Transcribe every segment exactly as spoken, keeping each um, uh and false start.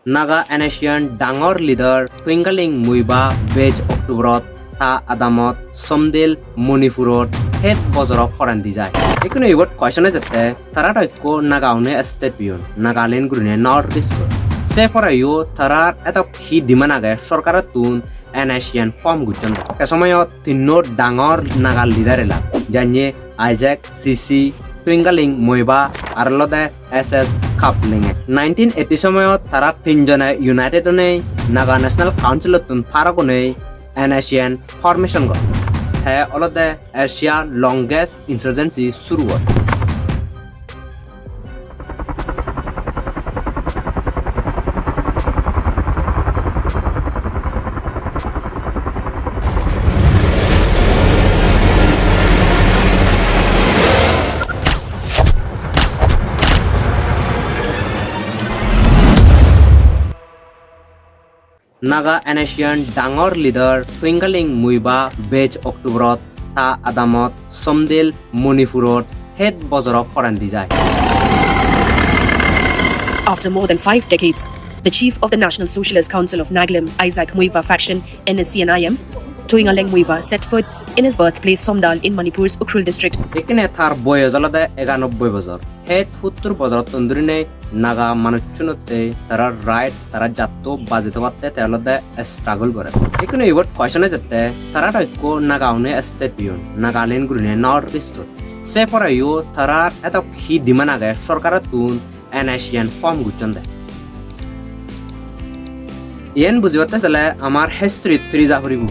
Naga N S C N dangor leader Thuingaleng Muivah bej October-ot ta adamot Somdal Manipur-ot het bojoro porendi jai. Ikkunu ibot question ejette, tara do ikko Naga-une state peyon, Nagaland gurine North East-ot. Se poreyo tarar edok hi demand age sorkarottun N S C N form gocchonde. Te somoyot tinno dangor Naga leader elak, janye Isaac Chishi, Thuingaleng Muivah, ar olode S S Khaplang-e. Nineteen eighty somoyot tara tinjone united onei Naga National Council-ottun parok onei N S C N formation goron. Te olode Asia longest insurgency suru oi. Naga N S C N dangor leader Thuingaleng Muivah bej October-ot ta adamot Somdal Manipur-ot het bojoro porendi jai. After more than five decades, the chief of the National Socialist Council of Nagalim, Isaac Muivah faction, N S C N I M, Thuingaleng Muivah set foot in his birthplace Somdal in Manipur's Ukhrul district. Ikkine tar boyos olode eganobboi bojor. Het huttur bojorottun dhurinei Naga manucchunotte tarar rights, tara jatto baji thobatte te olode struggle gore. Ikkunu ibot question ejette, tara do ikko Naga-une state peyon, Nagaland gurine North East-ot. Se poreyo tarar edok hi demand age sorkarottun N S C N form gocchonde. Iyen bujibatte sele amar history-t firi ja poribo.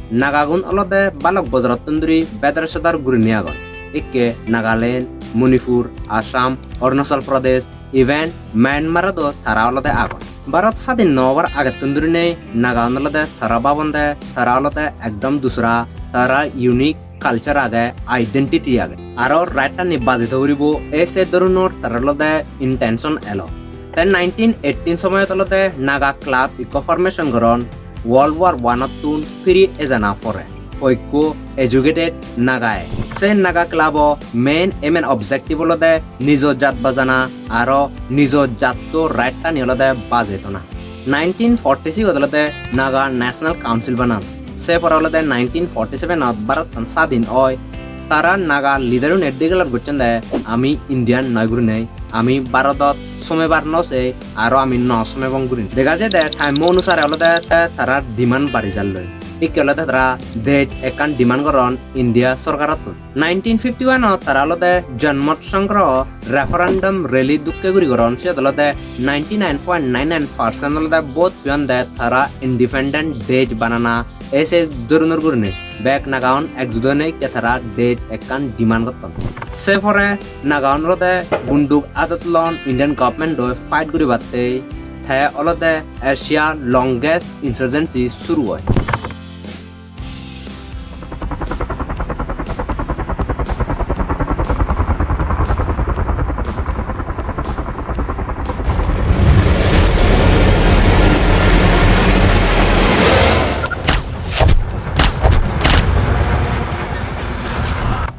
Nagagun olode balok bojorottun dhuri bedar sodar gurinei agon. Ikke Nagaland, Manipur, Assam, Arunachal Pradesh, even Myanmar-o do tara olode agon. Bharat sadin no obar agettun dhurinei Nagagun olode tara babonde, tara olode ekdom dusra, tara unique culture age, identity age. Aro right-ani baji tho puribo, ei se dhoronor tarar olode intention elo. Te nineteen eighteen somoyot olode Naga Club ikko formation goron, World War One-ottun firi ejana pore. Hoikko educated Naga-e. Se Naga Club-o main aim and objective olode nijo jat bajana aro nijo jatto right-ani olode baji thona. Nineteen forty-six-ot olode Naga National Council banan. Se pore olode nineteen forty-seven-ot Bharottan sadin oi. Tara Naga leader-une declare gocchonde, "Ami Indian noi," gurinei, "Ami Bharodot somebar no sei, aro ami no somebong," gurinei. Dega jaide time-o onusare olode te tara demand bari jalloi. Ikke olode tara dej ekkan demand goron India sorkarottun. Nineteen fifty-one-ot tara olode Janmat Sangraho referendum rally dokke guri goron, siyot olode ninety-nine point nine nine percent olode vote peyonde tara independent dej banana, ei se dhoronor gurinei. Bek Nagaun ekjut oinei ikke tara dej ekkan demand gotton. Se pore Nagaun olode bunduk adot lon Indian government-oi fight guribatte, te olode Asia longest insurgency suru oi.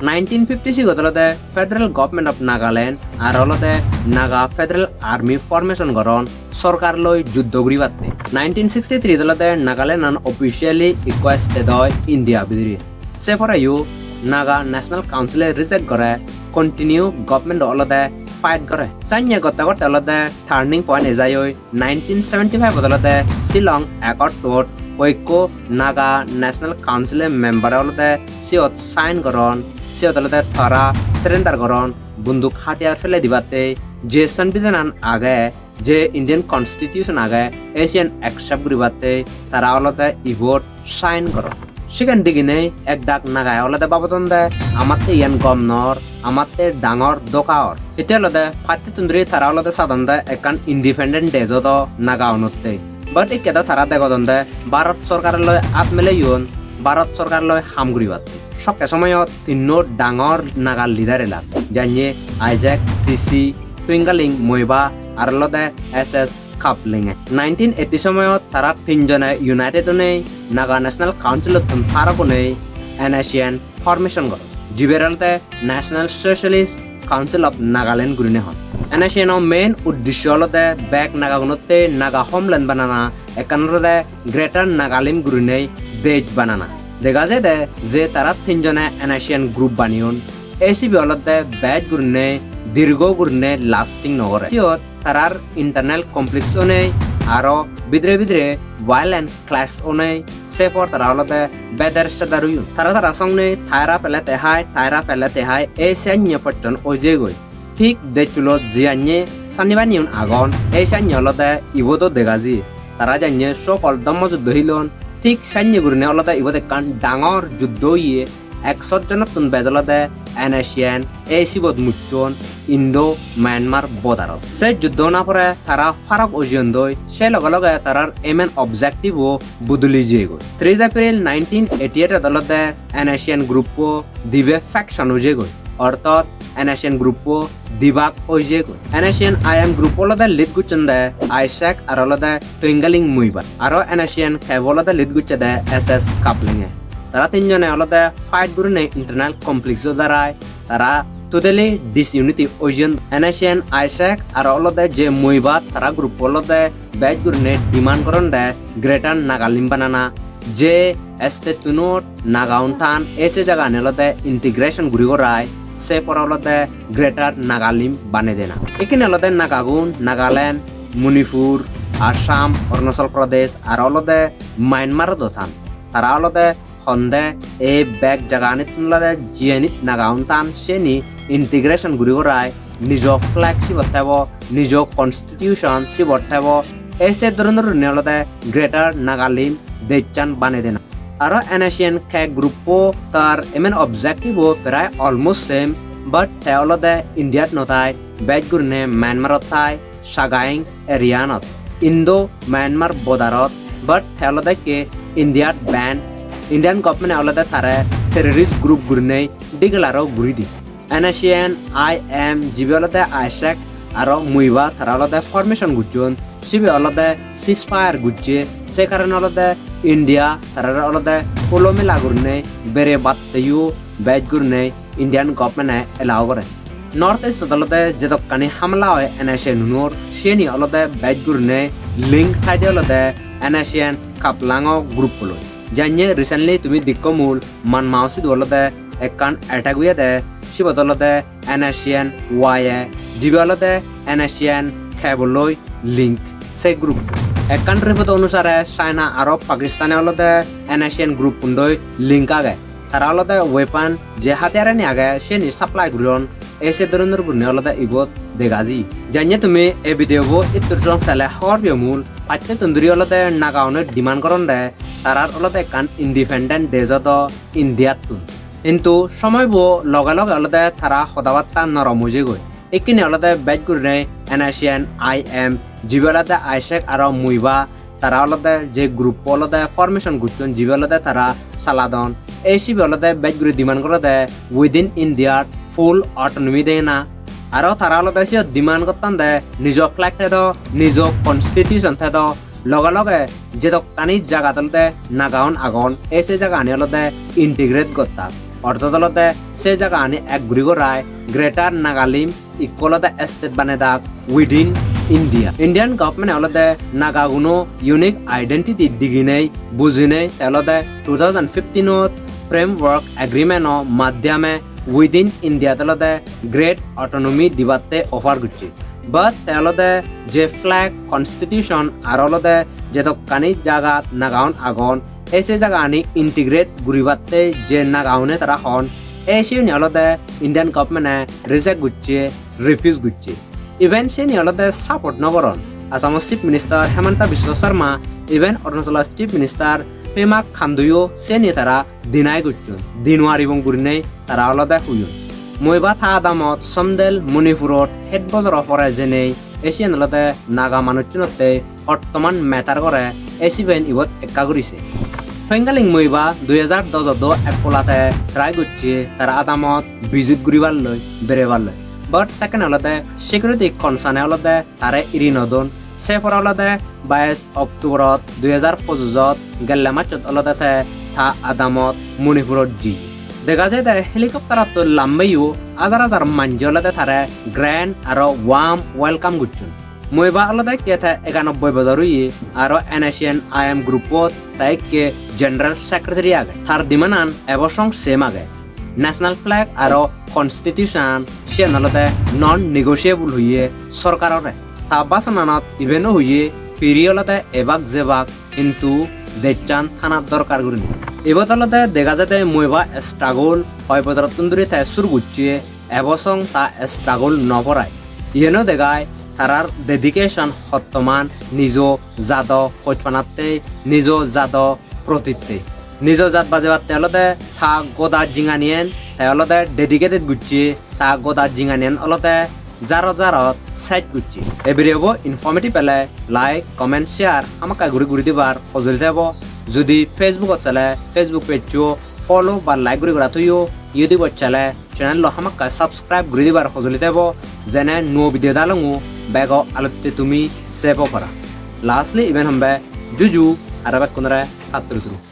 Nineteen fifty-six-ot olode Federal Government of Nagaland ar olode Naga Federal Army formation goron sorkar loi juddo guribatte. Nineteen sixty-three olode Nagaland-an officially ikko state oi India bidire. Se poreyo Naga National Council-e reject gore, continue government olode fight gore. Sanye gotte gotte olode turning point ejai oi nineteen seventy-five-ot olode Shillong Accord-ot hoikko Naga National Council-e member olode siyot sign goron, siyot olode tara surrender goron, bunduk hatiyar fele dibatte, je sanbidhanan age, je Indian Constitution age, ei siyen accept guribatte tara olode ibot sign goron. Sigen diginei ekdak Nagaye olode babodonde, "Amatte iyan gom nor, amatte dangor doka or." Hitte olode pacchettun dhuri tara olode sadonde ekkan independent dej odo Naga unotte. But ikke do tara degodonde Bharat sorkaror loi at mileyon, Bharat sorkaror loi ham guribatte. Sokke somoyot tinno dangor Naga leader elak, janye Isaac Chishi, Thuingaleng Muivah, ar olode S S Khaplang-e. Nineteen eighty somoyot tara tinjone united onei Naga National Council-ottun parok onei N S C N formation goron. Jiber olode National Socialist Council of Nagaland gurine hon. N S C N o main uddesho olode bek Nagagunotte Naga homeland banana, ekkan olode Greater Nagalim gurine dej banana. Dega jai de je tara tinjone N S C N group baneyon. Ei sibe olode bej gurine dirgo gurine lasting nw gore. Siyot tarar internal conflict onei, aro bidire bidire violent clash onei, se por tara olode beder seder oyon. Tara tara songnei taira pelete hai, taira pelete hai, ei sennye pocchon oi jeyegoi. Thik dejhulot jiyanye sanni baneyon agon, ei sennye olode ibodo dega jiye. Tara janye sokol dhommo juddo hilon, thik sennye gurine olode ibot ekkan dangor juddo oye. Ekshot jonottun bej olode N S C N ei sibot mucchon Indo Myanmar borderot. Se juddo hona pore tara farok ojiyondoi, se loge loge tarar aim and objective-o buduli jeyegoi. Three April nineteen eighty-eight-ot olode N S C N group-o dibe faction ojiyegoi, orthat N S C N group-o dibak ojiyegoi. N S C N I M group-o olode lead gocchonde Isaac aro olode Tuingaling Muivah. Aro N S C N K-bo olode lead gocchede S S Kapling-e. Tara tinjone olode fight gurine internal conflict-o darai tara totally disunity oiyon. N S C N Isaac aro olode je Muivah tara group-o olode bej gurine demand goronde Greater Nagalim banana, je state-unot Nagaun than, ei se jagani olode integration guri gorai, se pore olode Greater Nagalim banei dena. Ekkene olode Nagagun Nagaland, Manipur, Assam, Arunachal Pradesh, aro olode Myanmar-ot o than. Tara olode honde ei bek jagani tun olode jiyenit Nagaun than, siyeni integration guri gorai, nijo flag sibot thebo, nijo constitution sibot thebo, ei se dhoronor gurinei olode Greater Nagalim dejchan banei dena. Aro N S C N K group-o tar aim and objective-o prai almost same, but te olode India-t no thai, bej gurine Myanmar-ot thai, Sagaing area-anot, Indo Myanmar border-ot, but te olode ekke India-t ban, Indian government-e olode tare terrorist group gurinei declare-o guri di. N S C N I M jibe olode Isaac aro Muivah tara olode formation gocchon, sibe olode ceasefire gocche, se karone olode India tarare olode hulo mela gurinei bere batteyo bej gurinei Indian government-e allow gore. North East-ot olode jedokkani hamla oi N S C N-unor, siyeni olode bej gurinei link thaide olode N S C N Kaplang-o group-o loi. Janye recently tumi dikko mul Manmao sidu olode ekkan attack oyede, sibot olode N S C N Y A, jibe olode N S C N K-bo loi link se group. Ekkan report onusare China aro Pakistan-e olode N S C N group-un loi link age. Tara olode weapon je hatiyarani age siyeni supply guron, ei se dhoronor gurinei olode ibot dega ji. Janye tumi ei video bo ittur song sele hobor peyo mul, pacchettun duri olode Nagaune demand goronde tarar olode ekkan independent dej odo India-ttun. Hintu somoy bo loge loge olode tara hoda batta norom oi jegoi. Ekkene olode bej gurinei N S C N I M, jibe olode Isaac aro Muivah, tara olode je group-o olode formation gocchon, jibe olode tara saladon. Ei sibe olode bej guri demand gorede within India full autonomy dena. Aro tara olode siyot demand gotton de nijo flag thedo, nijo constitution thedo, loge loge jedokkani jagat olode Nagaun agon, ei se jagani olode integrate gottak. Orthat olode se jagani ek guri gorai Greater Nagalim ikko olode state banedak within India. Indian government-e olode Nagaguno unique identity diginei, bujinei, te olode two thousand fifteen-ot Framework Agreement-o madhyame within India-t olode great autonomy dibatte offer gocche. But te olode je flag, constitution aro olode jedokkani jagat Nagaun agon, ei se jagani integrate guribatte je Nagaune tara hon, ei siyeni olode Indian government-e reject gocche, refuse gocche. Even siyeni olode support no goron. Assamo Chief Minister Himanta Biswa Sarma, even Arunachalo Chief Minister Pema Khandu-yo siyeni tara deny gocchon, di nw paribong gurinei tara olode hoyon. Mui ba ta adamot Somdel Manipurot het bojoro pore jenei, ei siyen olode Naga manucchunotte hottoman matter gore, ei siben ibot ekka guri se. Tuingaling Muivah dui hajar dos-ot do ek polate try gocche tara adamot visit guribar loi, berebar loi. But second olode security concern-e olode tare iri no don. Se pore olode bais October-ot dui hajar pojojot gelle massot olode te ta adamot Manipurot jiye. Dega jai de helicopter-ottun lambeyo Hajar hajar manje olode tare grand aro warm welcome gocchon. Muivah olode ikke te ekanobboi bojor oye, aro N S C N I M group-ot te ikke general secretary age. Tar demand-an ebo song same age. National flag aro constitution siyen olode non negotiable hoye sorkarore. Ta bhasonanot iben-o hoye, piri olode ebak jebak, hintu dejchan thana dorkar gurinei. Ibot olode dega jaide Muivah struggle hoi bojorottun dhuri te suru gocche, ebo song ta struggle no porai. Iyen-o degai tarar dedication hottoman nijo jado hojpanatte, nijo jado protitte. Nijo jat bajebatte olode ta goda jinganiyen te olode dedicated gocche, ta goda jinganiyen olode jaro jarot sej gocche. Ei video bo informative pele like, comment, share hamakkai guri guri dibar hojoli tebo. Judi Facebook-ot sele Facebook page-o follow ba like guri gora toyo, YouTube-ot sele channel-o hamakkai subscribe guri dibar hojoli tebo, jene nuo video dalongo bego alotte tumi sebo para. Lastly, iben hombe juju aro bekkunore patturuturu.